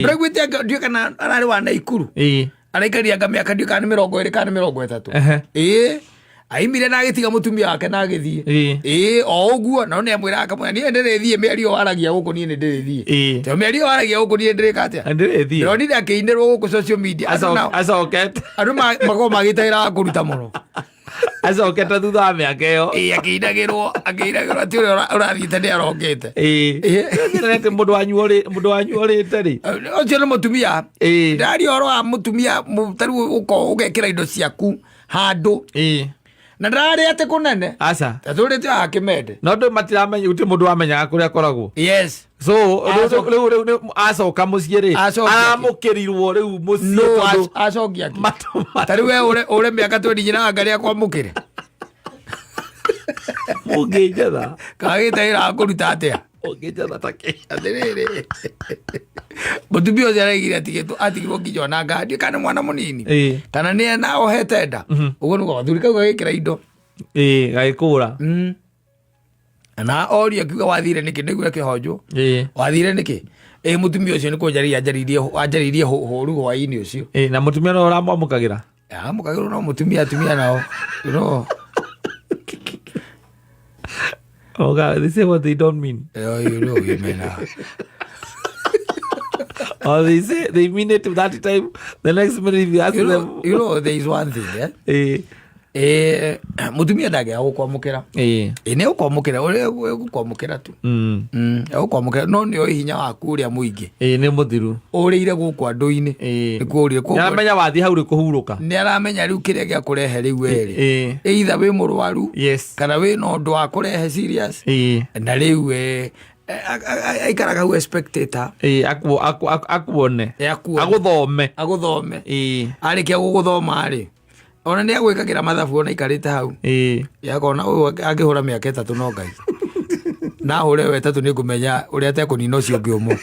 Ndũraiguĩte anga ndiũĩ kana ararĩ wa Naikuru. Araikarire anga mĩaka ndiũĩ kana nĩ 20 kana nĩ 30. Ĩĩ. Aimire na agĩtiga mũtumia wake na agĩthiĩ. Ĩĩ o ũguo no nĩ amwĩraga akamwĩra niĩ ndĩrĩthiĩ mĩario waragia gũkũ niĩ nĩ ndĩrĩthiĩ. Tondũ mĩario waragia gũkũ niĩ ndĩrĩka atĩa? Ndĩrĩthiĩ. Ndĩronire akĩinĩrwo gũkũ social media. Andũ nao- Acokete. Andũ makoragwo magĩte wĩra wa kũruta mũno. Acokete thutha wa mĩaka ĩyo. Ĩĩ akĩinagĩrwo akĩinagĩrwo atĩ ũrĩa ũrathiĩte nĩ arokĩte. Ĩĩ. Ĩĩ. Atĩ mũndũ wanyu orĩte rĩ. Ũcio nĩ mũtumia. Ndaria ũhoro wa mũtumia ta rĩu ũkorwo ũgekĩra indo ciaku handũ. Na ndararĩ atĩ kũnene. Aca. Tatũrĩte haha Kĩmende. No andũ matiramenya gũtirĩ mũndũ wamenyaga kũrĩa akoragwo. Yes. So rĩu rĩu rĩu acoka mũciĩ rĩ Acokia kĩ? aramũkĩrirwo rĩu mũciĩ No tondũ acokia kĩ? matũ Ta rĩu we ũre mĩaka 20 nyina wa Ngarĩ akwamũkĩre. Mũngĩnjetha. Kagĩte wĩra wa kũruta atĩa? Ũngĩnjetha ta kĩ? Atĩrĩrĩ. Mũtumia ũcio araigire atigĩtwo atigirwo nginya ona ngandi kana nĩ mwana mũnini. Kana nĩ ena ohete nda. Ũguo nĩguo gathuri kau gagĩkĩra indo. Ĩĩ gagĩkũra. Na oria akiuga wathire nĩkĩ nĩguo akĩhonjwo. Wathire nĩkĩ? Ĩ mũtumia ũcio nĩ kũnjarĩria anjarĩirie anjarĩirie hũru hwaĩ-inĩ ũcio. Ĩĩ na mũtumia no ũramwamũkagĩra? Amũkagĩrwo no mũtumia atumia nao. You know. Oh God, they say what they don't mean. Yeah, you know, women are. Or they say they mean it that time. The next minute, if you ask them, You know, there is one thing, eh? Mutumia ndangĩaga gũkwamũkĩra. Ĩ nĩ egũkwamũkĩra, ũrĩa egũkwamũkĩra tu. Egũkwamũkĩra, no nĩ oĩ hinya waku ũrĩa mũingĩ. Ĩ nĩ mũthiru. Ũrĩire gũkũ andũ-inĩ. Nĩkuo ũrĩire. Koguo Nĩ aramenya wathiĩ hau rĩ kũhurũka. Nĩ aramenya rĩu kĩrĩa gĩa kũrehe rĩu werĩ. Either wĩ mũrwaru. Kana wĩ na ũndũ wa kũrehe serious. Na rĩu aikaraga hau spectator. Akuone. Akuone. Agũthome. Agũthome. Arĩkia gũgũthoma rĩ, ona nĩ agwĩkagĩra mathabu ona aikarĩte hau. Akona ũyũ angĩhũra mĩaka 3 no Ngai. Na ahũre ĩyo 3 nĩ ngũmenya ũrĩa atekũnina ũcio ũngĩ ũmwe.